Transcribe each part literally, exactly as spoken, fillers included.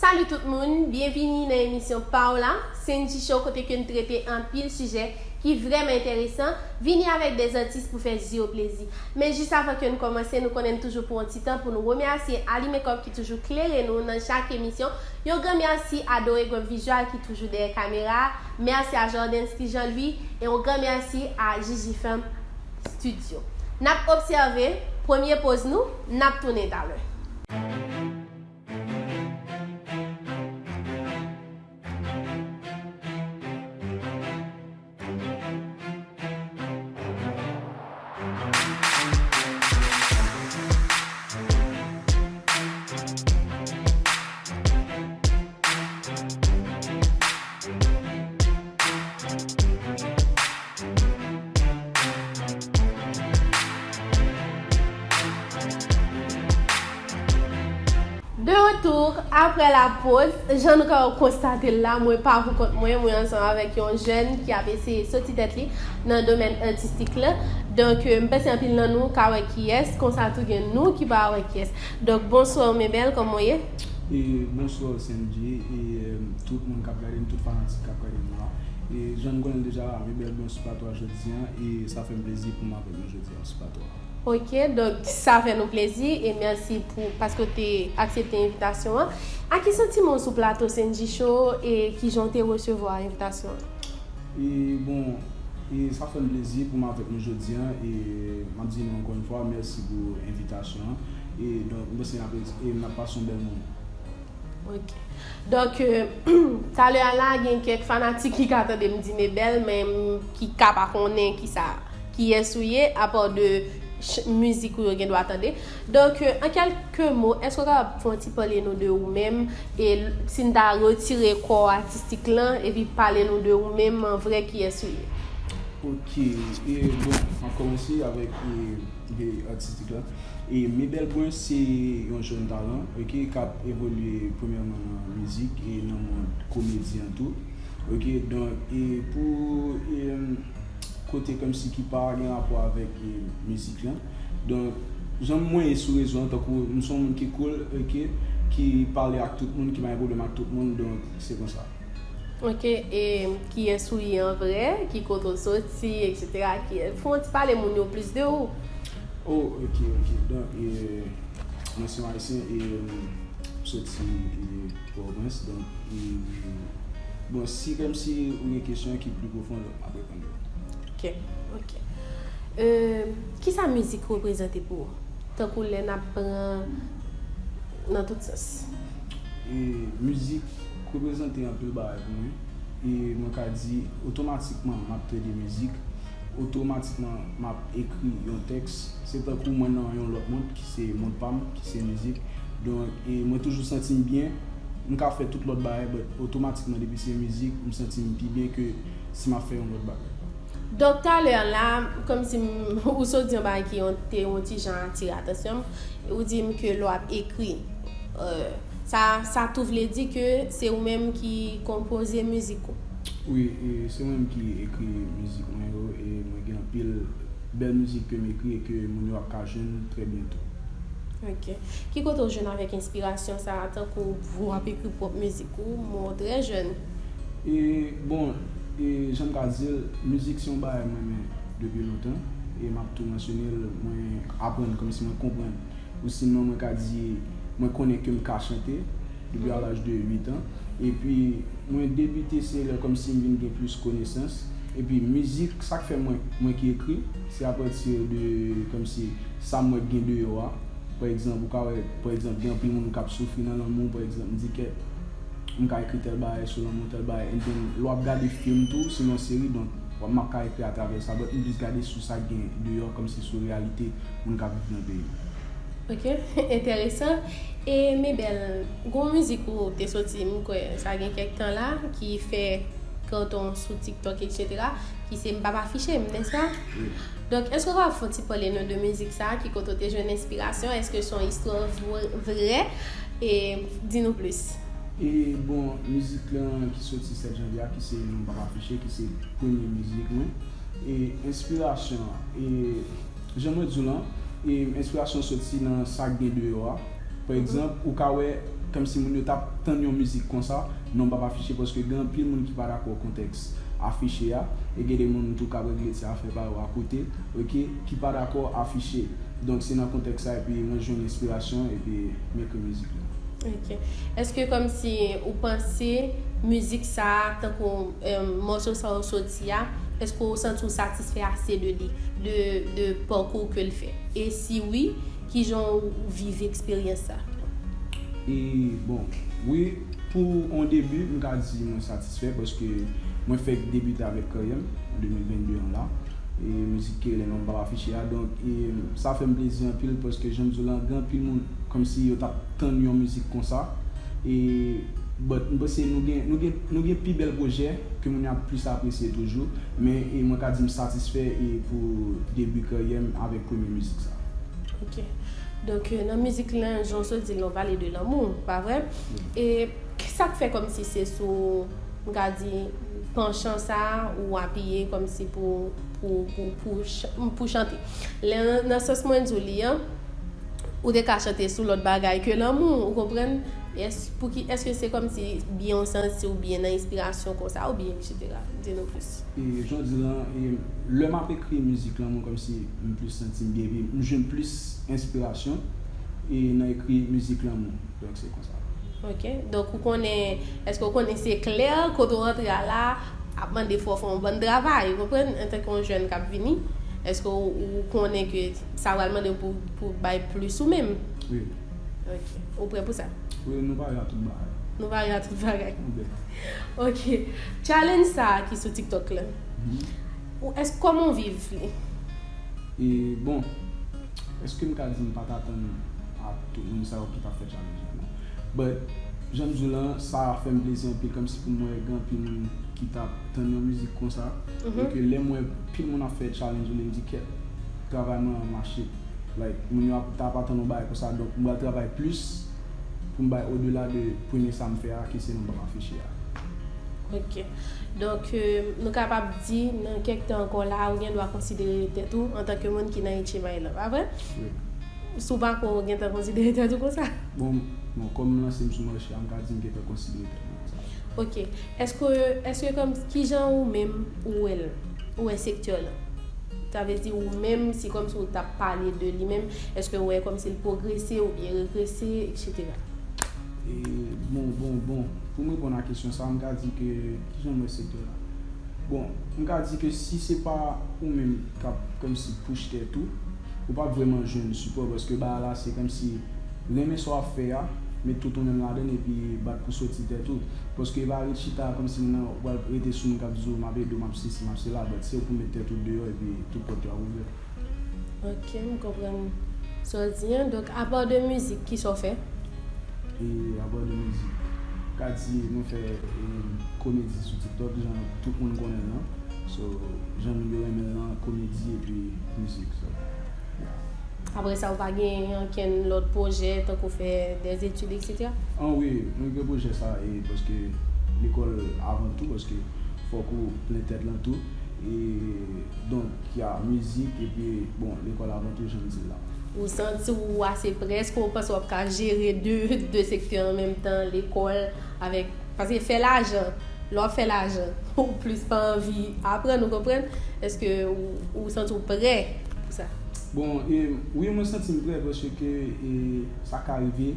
Salut tout moun, byenvini nan emisyon pa w la, Senji Show, kote ke n trete anpil sijè ki vrèman enteresan, vini avèk de zantis pou fè zye w plezi. Men jis avan ke n kòmanse, nou konnen n toujou pran yon ti tan pou nou remèsye Ali Makeup ki toujou klere nou nan chak emisyon. Yon gran mèsi a Dore Gwèp Visual ki toujou dèyè kamera a. Mèsi a Jordensky Jean-Louis e yon gran mèsi a Jiji Femme Studio. N ap obsève premye poz nou, n ap tounen talè. De retour après la pause, jan nou ka konstate l la, mwen pa pou kont mwen, mwen ansanm avèk yon jèn ki ap eseye soti tèt li nan domèn atistik la. Donk, euh, m panse anpil nan nou ka wè kiyès, konsa tou gen nou ki pa wè kiyès. Donk, bonswa, Mebèl, kòman w ye? E, bonswa, Senji, e, euh, tout moun k ap gade m, tout fanatik k ap gade m la. E, jan nou konnen l deja, Mebèl Blanc sou plato a jodi a, e sa fè m plezi pou m avèk nou jodi a sou plato a. Ok, donk sa fè nou plezi e mèsi pou, paske w te aksepte envitasyon an. A ki santiman w sou plato Senji Show e kijan w te resevwa envitasyon an? E bon, e sa fè m plezi pou m avèk nou jodi a e m ap di nou ankò yon fwa mèsi pou envitasyon an. E donk, m panse n ap, e n ap pase yon bèl moman. Ok. Donk, euh, talè a la, gen kèk fanatik ki ka tande m di Mebèl, men m, ki ka pa konnen kisa, kiyès ou ye, apa de ch-, mizik ou yo gen dwa tande. Donk, euh, an kèlke mo, èske w kapab fè yon ti pale nou de ou menm? E l-, si n ta retire kò atistik lan, epi pale nou de ou menm, an vrè, kiyès ou ye? Ok. E bon, m ap kòmanse avèk, e, de atistik la. E Mebèl Brun se yon jèn talan, ok, k ap evolye premyèman nan mizik e nan mond komedi an tou. Ok, donk, e pou, e, kote kòmsi ki pa gen rapò avèk, e, mizik lan. Donk, jan mwen ye sou rezo an, tankou m se yon moun ki cool, ok, ki pale ak tout moun, ki pa gen pwoblèm ak tout moun, donk, se konsa. Ok, e kiyès ou ye an vrè? Ki kote w soti, etsetera? Kiyès, fè w ti pale moun yo plis de ou. Oh, ok, ok. Donk, e, mwen se yon Ayisyen e, m soti, e, Pòtoprens. Donk, e, bon, si kòmsi ou gen kesyon ki pli pwofon, donk, m ap reponn ou. Ok, ok. E, kisa mizik reprezante pou ou? Tankou lè n ap pran nan tout sans. E mizik reprezante anpil bagay pou mwen. E mwen ka di, otomatikman, m ap tande mizik, otomatikman, m ap ekri yon tèks. Se tankou mwen nan yon lòt mond, ki se mond pa m, ki se mizik. Donk, e mwen toujou santi m byen. M ka fè tout lòt bagay, but otomatikman, depi se mizik, m santi m pi byen ke si m ap fè yon lòt bagay. Donk, talè a la, kòmsi m, ou sot di yon bagay ki yon, te yon ti jan atire atansyon m, ou di m ke lè w ap ekri, euh, sa, sa tou vle di ke se ou menm ki konpoze mizik ou? Wi, e se mwen menm ki ekri mizik mwen yo, e mwen gen anpil bèl mizik ke m ekri e ke moun yo ap ka jwenn trè byento. Ok. Ki kote w jwenn avèk enspirasyon sa a, tankou pou w ap ekri pwòp mizik ou, men w trè jèn? E, bon, e, jan m ka di l, mizik se yon bagay mwen renmen depi lontan, e m ap tou mansyone l, mwen aprann kòmsi mwen konprann. Ou sinon, mwen ka di, mwen konnen ke m ka chante depi a laj de uit an. Epi, mwen debite se lè kòmsi m vin gen plis konesans. Epi, mizik, sa k fè mwen, mwen ki ekri, se apati de, kòmsi, sa m wè k gen deyò a. Pa egzanp, ou ka wè, pa egzanp, gen anpil moun k ap soufri nan lanmou, pa egzanp, m di, kèt, m ka ekri tèl bagay sou lanmou, tèl bagay. And then, lè w ap gade fim tou, sinon seri, donk, w ap, m ap ka ekri atravè sa, but m plis gade sou sa k gen deyò, kòmsi sou reyalite moun k ap viv nan peyi m. Ok, enteresan. E, Mebèl, gon mizik ou te soti, m kwè, sa gen kèk tan la, ki fè kanton sou TikTok, etsetera, ki se M p ap afiche m, nèspa? Wi. Donk, èske w ka fè yon ti pale nou de mizik sa a, ki kote w te jwenn enspirasyon? Èske se yon istwa vre, vrè? E di nou plis. E, bon, mizik lan ki soti sèt janvye a, ki se M p ap afiche, ki se premye mizik mwen. E enspirasyon an, e jan mwen di w lan, e enspirasyon soti nan sa k gen deyò a. Pa egzanp, ou ka wè Kòmsi moun yo t ap tann yon mizik konsa, non p ap afiche, paske gen anpil moun ki pa dakò kontèks afiche a, e gen de moun tou k ap regle ti afè pa yo akote, oke, ki pa dakò afiche. Donk, se nan kontèks sa, epi mwen jwenn enspirasyon, epi m ekri mizik la. Ok. Èske kòmsi ou panse mizik sa a, tankou um, mòso sa ou soti a, èske ou santi ou satisfè ase de li, de, de pakou ke l fè? E si wi, kijan ou viv eksperyans sa? E bon, wi, pou yon debi, m ka di mwen satisfè paske mwen fèk debite avèk karyè m an de mil venn de an la. E mizik ke lè non pa afiche a. Donk, e sa fè m plezi anpil paske jan m di w lan, gen anpil moun kòmsi yo t ap tann yon mizik konsa. E but m panse nou gen nou gen nou gen pi bèl pwojè ke moun yo ap plis apresye toujou. Men e mwen ka di m satisfè e pou debi karyè m avèk premye mizik sa. Ok. Donk, euh, nan mizik lan, jan w sot di l, nou pale de lanmou, pa vre? E kisa k fè kòmsi se sou, m ka di, panchan sa a ou apiye kòmsi pou, pou, pou, pou, ch- pou chante? Lè, nan sans mwen di w li an, ou te ka chante sou lòt bagay ke lanmou, ou konprann? Èske se kòmsi byen w santi w byen nan enspirasyon konsa, oubyen etsetera? Di nou plis. E jan w di lan, e lè m ap ekri mizik lanmou, kòmsi m plis santi m byen, epi m jwenn plis enspirasyon e nan ekri mizik lanmou. Donk, se konsa. Ok. Donk, ou konnen, èske ou konnen se klè kote ou rantre a la ap mande fò w fè yon bann travay, ou konprann? Antanke yon jèn k ap vini, èske ou, ou konnen ke sa pral mande w pou, pou bay plis ou menm? Wi. Ok. Ou prè pou sa? Wi, nou pare a tout bagay. Nou pare a tout bagay. Nou byen. Ok. Challenge sa a ki sou TikTok la. Ou, èske, kòman w viv li? E bon, èske m ka di m pa t atann a tout moun sa yo ki t ap fè challenge la, non? But, jan m di w lan, sa fè m plezi anpil, kòmsi pou m wè gen anpil moun ki t ap tann yon mizik konsa. E ke lè m wè pil moun ap fè challenge yo, m di, kèt, travay mwen an mache. Like, moun yo ap, t ap atann yon bagay konsa, donk m pral travay plis pou m bay odela de premye sa m fè a, ki se nan banm afiche a. Ok. Donk, euh, nou kapab di, nan kèk tan ankò la, ou gen dwa konsidere tèt ou antanke moun ki nan H M I lan, pa vre? Wi. Si w pa kwè, ou gentan konsidere tèt ou konsa? Bon, bon, kòm m lanse m sou mache a, m ka di m gentan konsidere tèt mwen konsa. Ok. Èske, èske kòm, kijan ou menm ou wè l? Ou wè sektè lan? Sa vle di ou menm, si kòmsi ou t ap pale de li menm, èske ou wè kòmsi l pwogrese oubyen regrese, etsetera? E, bon, bon, bon. Pou m reponn a kesyon sa, m ka di ke, kijan m wè sektè la? Bon, m ka di ke si se pa ou menm k ap kòmsi push tèt ou, ou p ap vrèman jwenn sipò, paske bagay la se kòmsi renmen sa w ap fè a, met tout ou menm ladann epi bat pou soti tèt ou. Paske e pa ret chita kòmsi nan, ou pral rete sou moun k ap di w, m ap ede w, m ap sesi, m ap sela, but se ou pou met tèt ou deyò epi tout pòt yo ap ouvè. Ok, m konprann sa w di an. Donk, apa de mizik, kisa w fè? E apa de mizik, ka di mwen fè e, komedi sou TikTok, jan tout moun konnen l lan. So, jan moun yo renmen l lan, komedi epi mizik. So, yeah. Apre sa, ou pa gen ankenn lòt pwojè, tankou fè dèzetid, etsetera? An wi, mwen gen pwojè sa, e paske lekòl avan tou, paske fòk ou plen tèt lan tou. E donk, ya, mizik, epi, bon, lekòl avan tou, jan m di l la. Ou santi ou ase prè, èske ou panse w ap ka jere de, de sektè an menm tan, lekòl, avèk, paske fè lajan, lè w ap fè lajan, ou plis pa anvi aprann, ou konprann? Èske ou, ou santi w prè pou sa? Bon, e, wi, mwen santi m prè, paske, e, sa ka rive,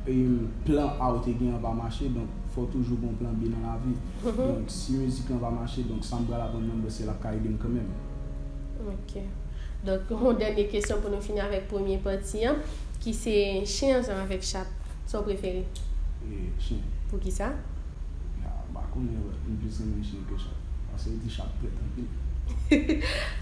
e, plan A ou te gen an pa mache, donk, fò w toujou gen yon plan B nan lavi. Donk, si mizik lan pa mache, donk, sa m pral aprann nan, bon, se l ap ka ede m kanmenm. Ok. Donk, yon dènye kesyon pou nou fini avèk premye pati an, ki se chen ansanm avèk chat. Sa w prefere? E, chen. Poukisa? Ya, m pa konnen, but m plis renmen chen ke chat. Paske yo di chat prèt anpil.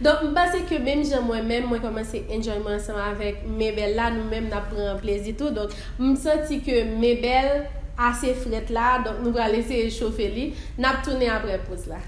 Donk, m panse ke menm jan mwen menm, mwen kòmanse enjoy mwen ansanm avèk Mebèl la, nou menm n ap pran plezi tou. Donk, m santi ke Mebèl ase frèt la, donk nou pral eseye chofe li. N ap tounen apre poz la.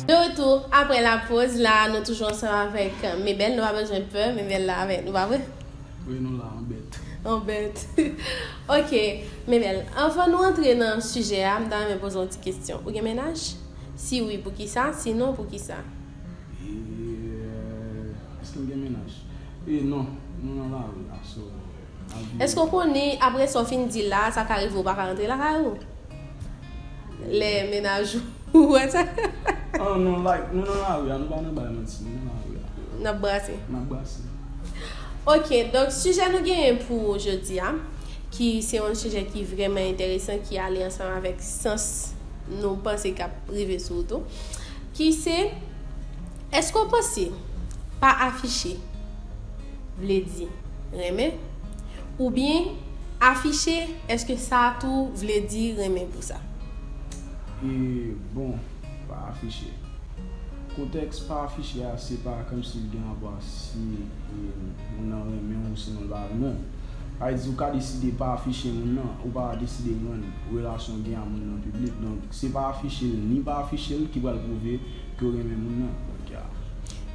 De retour après la pause, la, nou toujou ansanm avèk Mebèl. Nou pa bezwen pè, Mebèl la avèk nou, pa vre? Wi, nou la, anbèt. Anbèt. Ok, Menel, anvan nou antre nan sijè a, m ta renmen poze yon ti kesyon. Ou gen mennaj? Si wi, poukisa? Si non, poukisa? E, èske m gen mennaj? E non, nou nan lari la, so, lavi. Èske w konnen, apre sa w fin di la, sa ka rive w pa ka rantre lakay ou? Lè mennaj ou wè sa? Ah non, like, nou nan lari a, nou pa nan bay manti, nou nan lari a. N ap brase. N ap brase. Ok, donk sijè nou genyen pou jodi a, ki se yon sijè ki vrèman enteresan, ki ale ansanm avèk sans nou panse k ap rive sou ou tou, ki se, èske w panse pa afiche vle di renmen? Oubyen afiche, èske sa tou vle di renmen pou sa? E bon, pa afiche. Kontèks pa afiche a, se pa kòmsi l gen rapò a si e, moun nan renmen w, sinon l pa renmen w. Sa vle di, ou ka deside pa afiche moun nan, ou pa deside rann relasyon w gen a moun nan piblik. Donk, se pa afiche l, ni pa afiche l ki pral pwouve ke w renmen moun nan. Donk, ya.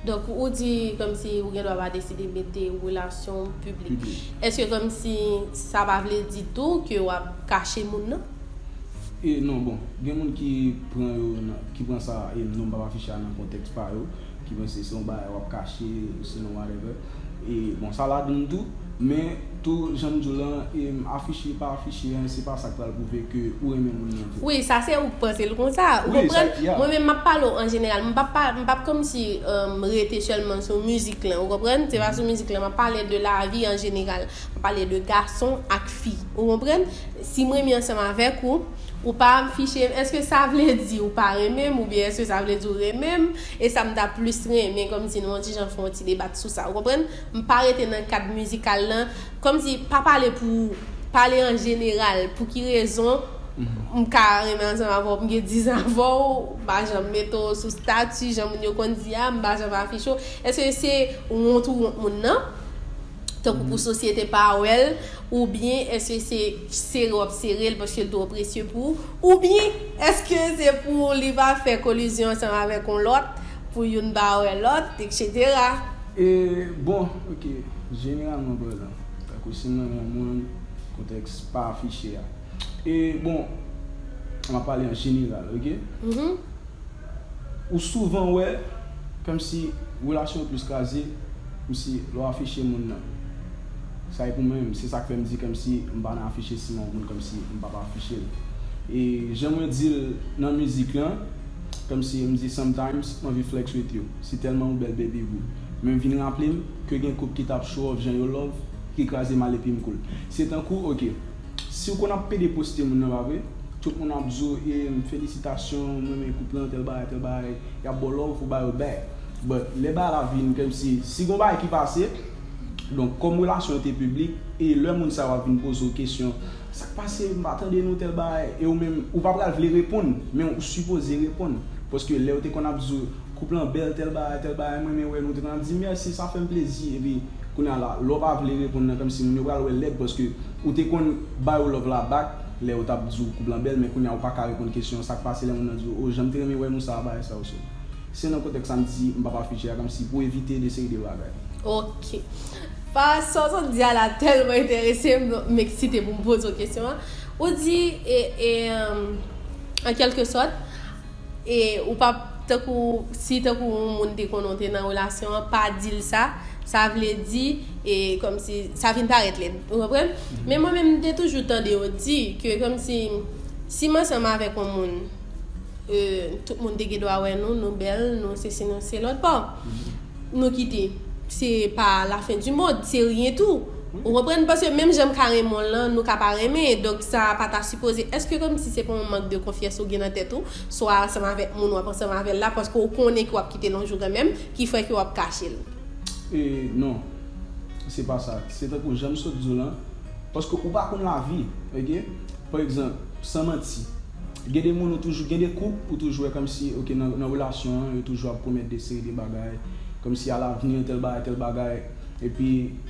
Donk, ou di kòmsi ou gen dwa pa deside mete relasyon w piblik. Piblik. Èske kòmsi sa pa vle di tou ke w ap kache moun nan? E non, bon, gen moun ki pran yo nan, ki pran sa, e non, m p ap afiche a nan kontèks pa yo, ki panse se yon bagay w ap kache, sinon whatever. E bon, sa ladann tou, men tou, jan m di w lan, e afiche pa afiche an, se pa sa k pral pwouve ke ou renmen moun nan vre. Wi, sa se ou k panse l konsa. Ou Wi, sa, konprann? Ya. Mwen menm, m ap pale w an jeneral. M p ap pa, m p ap kòmsi um, rete sèlman sou mizik lan. Ou konprann? Se pa sou mizik lan. M ap pale de lavi an jeneral. M ap pale de gason ak fi. Ou konprann? Si m renmen ansanm avèk ou, ou pa afiche m, èske sa vle di ou pa renmen m oubyen èske sa vle di ou renmen m? E sa m ta plis renmen kòmsi nou yon ti jan fè yon ti debat sou sa. Ou konprann? M pa rete nan kad mizikal lan, kòmsi pa pale pou pale an jeneral. Pou ki rezon m ka renmen ansanm avè w, m gen diz an avè w, m pa janm mete w sou stati, jan moun yo konn di a, m pa janm afiche w? Èske se wont ou wont moun nan? Tankou pou sosyete pa wè l, oubyen èske se sere w ap sere l paske l twò presye pou ou? Oubyen èske se pou li pa fè kolizyon ansanm avèk yon lòt, pou youn pa wè lòt, etsetera? E, bon, ok, jeneralman palan, tankou si m renmen yon moun, kontèks pa afiche a. E, bon, m ap pale an jeneral, ok? Mhm. Ou souvan wè kòmsi relasyon yo plis kraze, kòmsi lè w afiche moun nan. Sa e pou mwen menm, se sa k fè m di kòmsi m pa nan afiche siman yon moun kòmsi m p ap afiche l. E jan mwen di l nan mizik lan, kòmsi m di sometimes m anvi flex with you. Si tèlman ou bèl baby boo. Men m vin raple m ke gen koup ki t ap show off jan yo love, ki kraze m ale pi m cool. Se tankou, ok, si w konn ap pede poste moun nan, pa vre? Tout moun ap di w, e, felisitasyon, mwen renmen koup lan, tèl bagay, tèl bagay. Y ap ba w love, ou ba yo back. But, lè bagay la vin kòmsi, si gon bagay ki pase, donk, kòm relasyon yo te piblik, e lè moun sa yo ap vin poze w kesyon, sa k pase, m pa tande nou, tèl bagay, e ou menm, ou pa pral vle reponn, men ou sipoze reponn. Paske lè yo te konn ap di w, koup lan bèl, tèl bagay, tèl bagay, mwen renmen wè nou, ou te konn ap di, mèsi, sa fè m plezi, epi, kounye a la, lè w pa vle reponn nan, kòmsi moun yo pral wè l lèd, paske ou te konn ba yo love la back, lè yo t ap di w koup lan bèl, men kounye a ou pa ka reponn kesyon, sa k pase lè moun nan di w, o, jan m te renmen wè nou sa a, bagay sa yo, so. Se nan kontèks sa m di, m p ap afiche a, kòmsi pou evite de seri de bagay. Ok. Pa sa w sot di a la tèlman enterese m, m eksite pou m poze w kesyon an. Ou di, e, e, um, an kèlke sòt, e ou p ap, tankou, si tankou yon moun te konnen w te nan relasyon an, pa di l sa, sa vle di, e kòmsi, sa vin parèt lèd. Ou konprann? Men mwen menm, m te toujou tande yo di ke kòmsi, si m ansanm avèk yon moun, e, tout moun te gen dwa wè nou, nou bèl, nou sesi, nou se lòt pa. Nou kite. Se pa la fin du monde, se ryen tou. Ou konprann? Paske menm jan m ka renmen w lan, nou ka pa renmen. Donk sa pa ta sipoze. Èske kòmsi se pa yon mank de konfyans ou gen nan tèt ou, swa ansanm avèk moun w ap ansanm avè l la, paske w konnen ke w ap kite l yon jou kanmenm, ki fè ke w ap kache l? E non, se pa sa. Se tankou jan m sot di w lan, paske ou pa konn lavi, ok? Pa egzanp, san manti, gen de moun ou toujou, gen de koup ou toujou wè kòmsi, ok, nan, nan relasyon an, yo toujou ap pwomèt de seri de bagay, kòmsi alavni, tèl bagay, tèl bagay. Epi,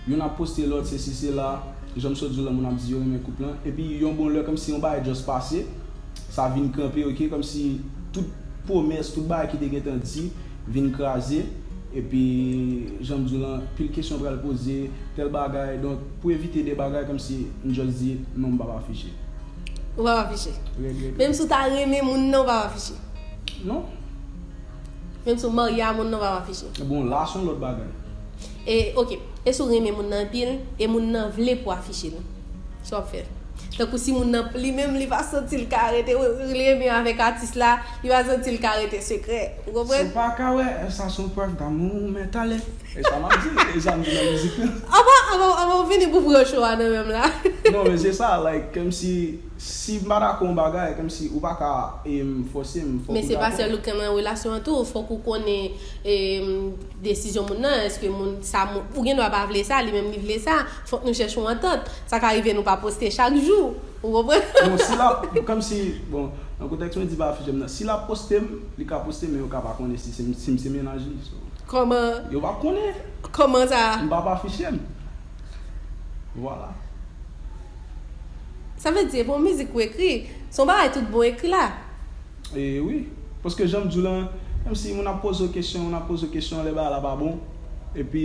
youn ap poste lòt, sesi, sela, jan m sot di w lan, moun ap di yo renmen koup lan. Epi, yon bon lè, kòmsi yon bagay just pase, sa vin kanpe, ok, kòmsi tout pwomès, tout bagay ki te gentan di, vin kraze. Epi, jan m di w lan, pil kesyon pral poze, tèl bagay. Donk, pou evite de bagay, kòmsi m just di, non, m p ap afiche. Ou p ap afiche? Rèd, rèd, rèd. Menm si w ta renmen moun nan, ou p ap afiche? Non. Menm si w marye a moun nan, ou p ap afiche? Bon, la se yon lòt bagay. E, ok. E si w renmen moun nan anpil, e moun nan vle pou w afiche l? Sa w ap fè? Tankou si moun nan, li menm, li pa santi l ka rete, li renmen avèk atis la, li pa santi l ka rete sekrè. Ou konprann? Si w pa ka wè, sa se yon preuve d'amour, ou mèt ale. E sa m ap di, e sa m di nan mizik lan. Anvan, anvan, anvan w vini pou pran cho a nan men m la. Non, men se sa, like, kòmsi, si m pa dakò yon bagay, kòmsi ou pa ka, em, fòse m, fòk ou dakò. Men se pa sèl ou k nan relasyon an tou, fòk ou konnen, em, desizyon moun nan, èske moun sa, moun, ou gen dwa pa vle sa, li menm li vle sa, fòk nou chèche yon antant. Sa ka rive nou pa poste chak jou, ou konprann? Bon, si l ap, kòmsi, bon, nan kontèks mwen di pa afiche m nan, si l ap poste m, li ka poste, men yo ka pa konnen si se, si m se mennaj li, so. Kòman? Yo p ap konnen. Kòman sa? M p ap afiche m. Vwala. Sa vle di, bon mizik ou ekri, se yon bagay tout bon ekri la. E wi, paske jan m di w lan, menm si moun ap poze w kesyon, moun ap poze w kesyon, lè bagay la pa bon, epi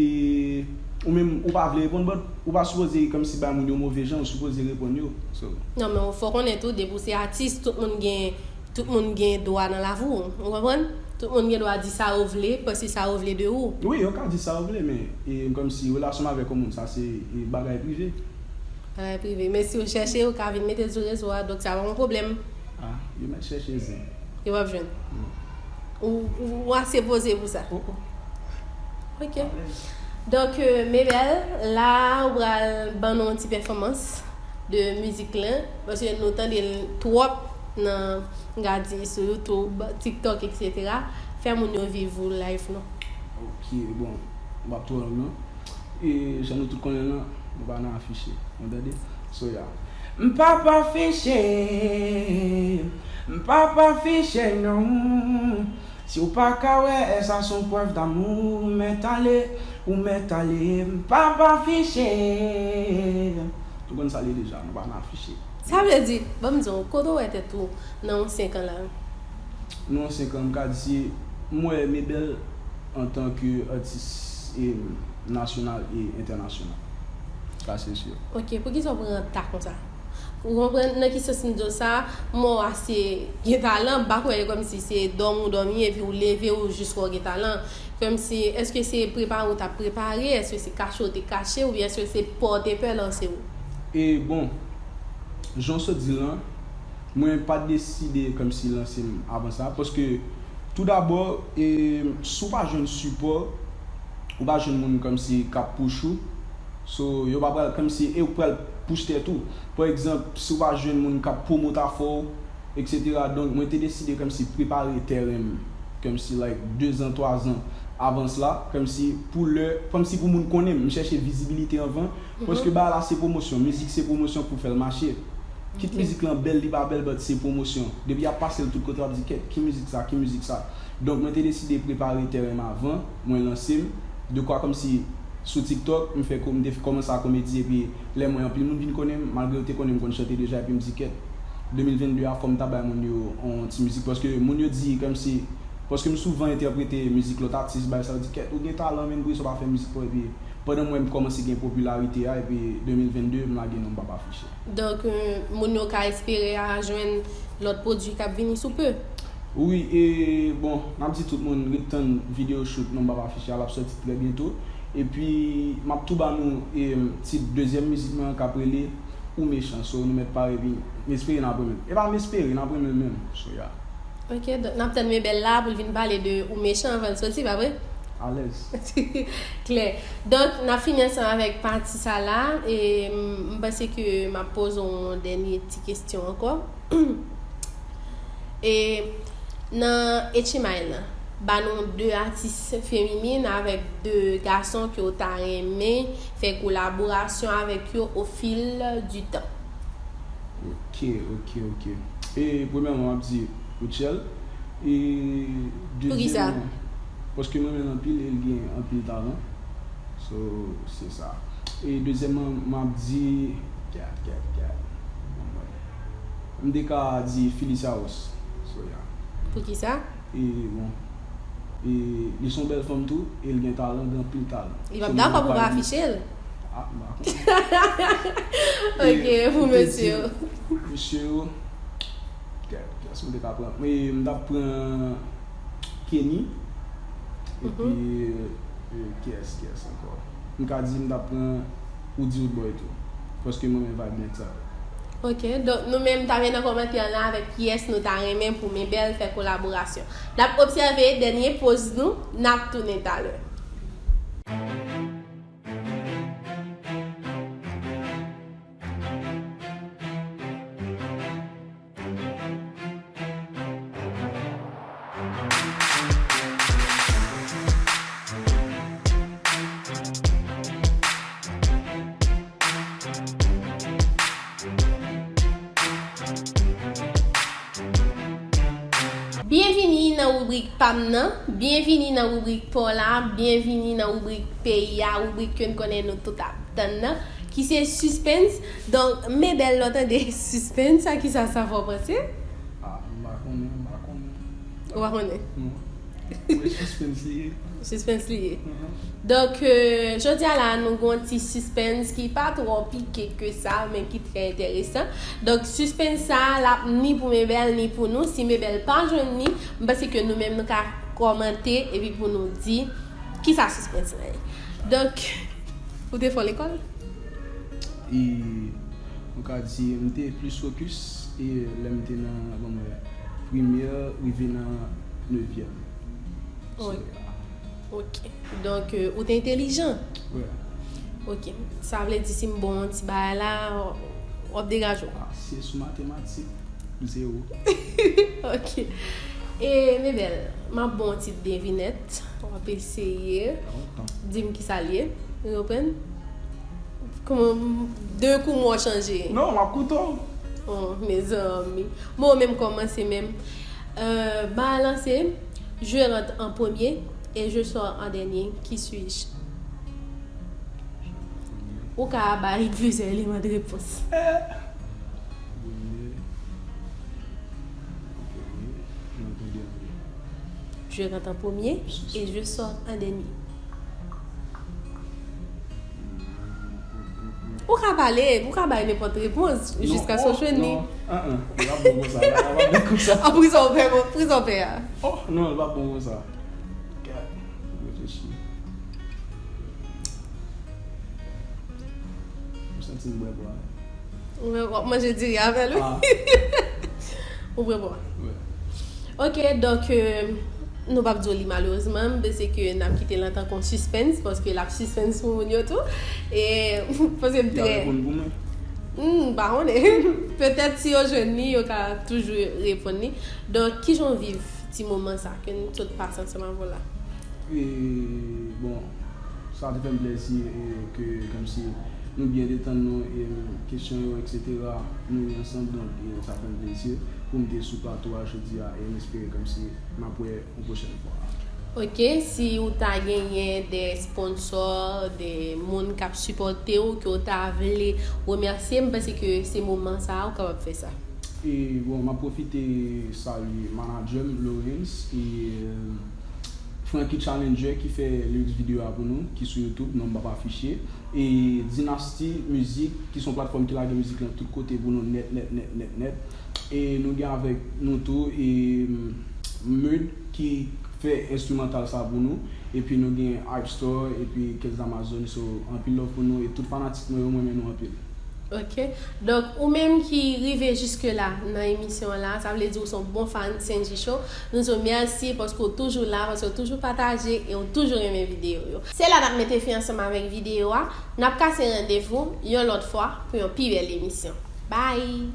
ou menm ou pa vle reponn, but ou pa sipoze kòmsi bay moun yo move jan, ou sipoze reponn yo. So. Non, men w fò konnen tou, depi w se atis, tout moun gen, tout moun gen dwa nan lavi w, ou konprann? Tout moun gen dwa di sa yo vle, panse sa yo vle de ou. Wi, yo ka di sa yo vle, men e, kòmsi relasyon m avèk yon moun, sa se e, bagay prive. Bagay prive. Men si w chèche, ou ka vin mete l sou rezo a, donk sa pa yon pwoblèm. Ah, yo mèt chèche zen. Yo p ap jwenn. Non. Ou, ou, ou ase poze pou sa. Oh, oh. Ok. Alèz. Donk, euh, Mebel, la, ou pral ban nou yon ti pèfòmans de mizik lan, paske nou tande l twòp nan, m ka di, sou YouTube, TikTok, et cetera. Fè moun yo viv ou live, non. Ok, bon, m p ap twò long, non. E jan nou tout konnen l lan, nou pa nan afiche. Nou tande? So, yeah. M p ap afiche, m p ap afiche, non. Si w pa ka wè, sa se yon preuve d'amour, ou mèt ale, ou mèt ale, m p ap afiche. Ou konn sa l ye deja, nou pa nan afiche. Sa vle di, ban m di w, kote w wè tèt ou nan yon senk an la? Nan yon senk an, m ka di, m wè Mebel antanke atis, e, nasyonal e entènasyonal. Sa se si. Ok, poukisa w pran ta konsa? Ou konprann nan ki sans m di w sa? M wè w ase gen talan, m pa kwè kòmsi se dòmi w dòmi epi w leve w jis wè w gen talan. Kòmsi, èske se prepare w t ap prepare? Èske se kache w te kache? Oubyen èske se pè w te pè lanse w? E bon, jan w sot di l lan, mwen pa t deside kòmsi lanse m avan sa, paske toudabò, e, si w pa jwenn sipò, ou pa jwenn moun kòmsi k ap push ou, so, yo pa pral kòmsi, e ou pral push tèt ou. Pa egzanp, si w pa jwenn moun k ap pwomot afè w, et cetera. Donk, mwen te deside kòmsi prepare tèren m, kòmsi, like, dezan, twazan avans la, kòmsi pou lè, kòmsi pou moun konnen m, m chèche vizibilite anvan, paske bagay la se pwomosyon, mizik se pwomosyon pou fè l mache. Kit mizik lan bèl, li pa bèl, but se pwomosyon. Depi y ap pase l tout kote, w ap di, "Kèt, ki mizik sa, ki mizik sa?" Donk, mwen te deside prepare tèren m avan mwen lanse m. Dekwa kòmsi sou TikTok, m fè ko-, m te kòmanse a komedi, epi lè mwen, anpil moun vin konnen m, malgre yo te konnen m konn chante deja, epi m di, "Kèt, de mil venn de a, fò m ta bay moun yo yon ti mizik," paske moun yo di kòmsi, paske m souvan entèprete mizik lòt atis, bay sa, yo di, "Kèt, ou gen talan, men poukisa w pa fè mizik pa w?" Epi pandan m wè m kòmanse gen popilarite a, epi de mil venn de, m lage non m p ap afiche. Donk, euh, moun yo ka espere a jwenn lòt pwodui k ap vini sou pe. Wi, e bon, n ap di tout moun ret tann videyo shoot non m p ap afiche a, l ap sòti trè byento. Epi, m ap tou ba nou, e, tit dezyèm mizik mwen an k ap rele Ou Mechan. So, nou mèt pare, epi m espere n ap renmen l. E pa m espere, n ap renmen l menm. So, yeah. Ok, donk n ap tann Mebel la pou l vin pale de Ou Mechan anvan l soti, pa vre? Alèz. Klè. Donk, n ap fini ansanm avèk pati sa la, e m, m panse ke m ap poze w yon dènye ti kesyon ankò. E nan H M I lan, ba nou de atis feminin avèk de gason ke w ta renmen fè kolaborasyon avèk yo au fil du temps. Ok, ok, ok. E premyèman, m ap di Rutshelle. E dezyèmman, paske m renmen l anpil e l gen anpil talan. So, se sa. E dezyèmman, m ap di, gad, gad, gad. M te ka di Felicia Ross. So, yeah. Poukisa? E bon. E li se yon bèl fanm tou, e l gen talan, gen anpil talan. Li p ap dakò pou pa afiche l. Ah, m pa konnen. Ok, pou mesye yo. Mesye yo. Kè-, kiyès mwen te ka pran? Men m t ap pran Kenny. Epi, euh, kiyès, kiyès ankò? M ka di m t ap pran Roody Roodboy tou. Paske mwen renmen vibe nèg sa yo. Ok, donk nou menm ta vin nan kòmantè an la avèk kiyès nou ta renmen pou Mebèl fè kolaborasyon. N ap obsève dènye poz nou, n ap tounen talè. Byenvini nan ribrik pa m nan, byenvini nan ribrik pa w la, byenvini nan ribrik peyi a, ribrik ke n konnen nou tout ap tann nan, ki se Suspense. Donk, Mebèl, lè w tande Suspense, a kisa sa fè w panse? Ah, m pa konnen, m pa konnen. Ou pa konnen? Non. Mwen, Suspense li ye. Suspense li ye. Mhm. Donk, euh, jodi a la, nou gen yon ti suspense ki pa twò pike ke sa, men ki trè enteresan. Donk, suspense sa a, l ap ni pou Mebèl, ni pou nou. Si Mebèl pa jwenn li, m panse ke nou menm nou ka kòmante epi pou nou di kisa suspense lan ye. Donk, ou te fò lekòl? E, nou ka di, m te plis fokis, e lè m te nan, kòman, primè, rive nan nevyèm. So, yeah. Ok. Donk, euh, ou te entelijan? Wi. Ok. Sa vle di si m ba w yon ti bagay la, w ap degaje w? Ah, si se sou matematik, zewo. Ok. E, Mebèl, m ap ba w yon ti devinèt. W ap eseye. Ah, ok. Di m kisa l ye. Ou konprann? Kòman, de kou mo chanje? Non, m ap koute w. Oh, mezanmi. Bon, men m kòmanse menm. Euh, bagay lan se, je rentre en premier et je sors en dernier. Qui suis-je? Ou ka bay plizyè eleman de repons. Eh. Premye. Premye. Non, premye. Je rentre en premier et je sors en dernier. Ou ka pale, ou ka bay nenpòt repons, jiskaske w jwenn li. Non, oh, non. An, an, li pa bon konsa, li pa bon konsa. An prizon w pè, prizon w pè a. Oh, non, li pa bon konsa. Gad, reflechi. M santi m bwè bwa. Ou wè, w ap manje diri avè l, wi. Ah. Ou bwè bwa. Wi. Ok, donk, euh, nou p ap di w li malerezman, m panse ke n ap kite l antanke yon suspense, paske l ap suspense pou moun yo tou. E, paske m trè. Y ap reponn pou mwen? Hmm, m pa konnen. Petèt si yo jwenn li, yo ka toujou reponn li. Donk, kijan w viv ti moman sa ke nou tout pase ansanm avè w la? E, bon, sa te fè m plèzi, e, ke, kòmsi, nou byen detann nou, e, kesyon yo, etsetera, nou ri ansanm, donk, e, sa fè m plezi pou m te sou plato a jodi a, e m espere kòmsi m ap wè yon pwochèn fwa. Ok, si ou ta genyen de sponsò, de moun k ap sipòte w, ke w ta vle remèsye, m panse ke se moman sa a, ou kapab fè sa. E, bon, m ap pwofite salye manadjè m, Lawrence, e, Frankie Challenger ki fè lyrics videyo a pou nou, ki sou YouTube, non m p ap afiche. E Dynasty Music, ki se yon platfòm ki lage mizik lan tout kote pou nou nèt, nèt, nèt, nèt, nèt. E nou gen avèk nou tou, e, Mud, ki fè enstrimantal sa pou nou. Epi nou gen Hype Store, epi Caisse d'Amazon. So, anpil love pou nou, e tout fanatik mwen yo, mwen renmen nou anpil. Ok. Donk, ou menm ki rive jiske la nan emisyon an la, sa vle di ou se yon bon fan Senji Show. Nou di w mèsi paske w toujou la, paske w toujou pataje e w toujou renmen videyo yo. Se la n ap mete fen ansanm avèk videyo a. N ap kase randevou yon lòt fwa pou yon pi bèl emisyon. Bye!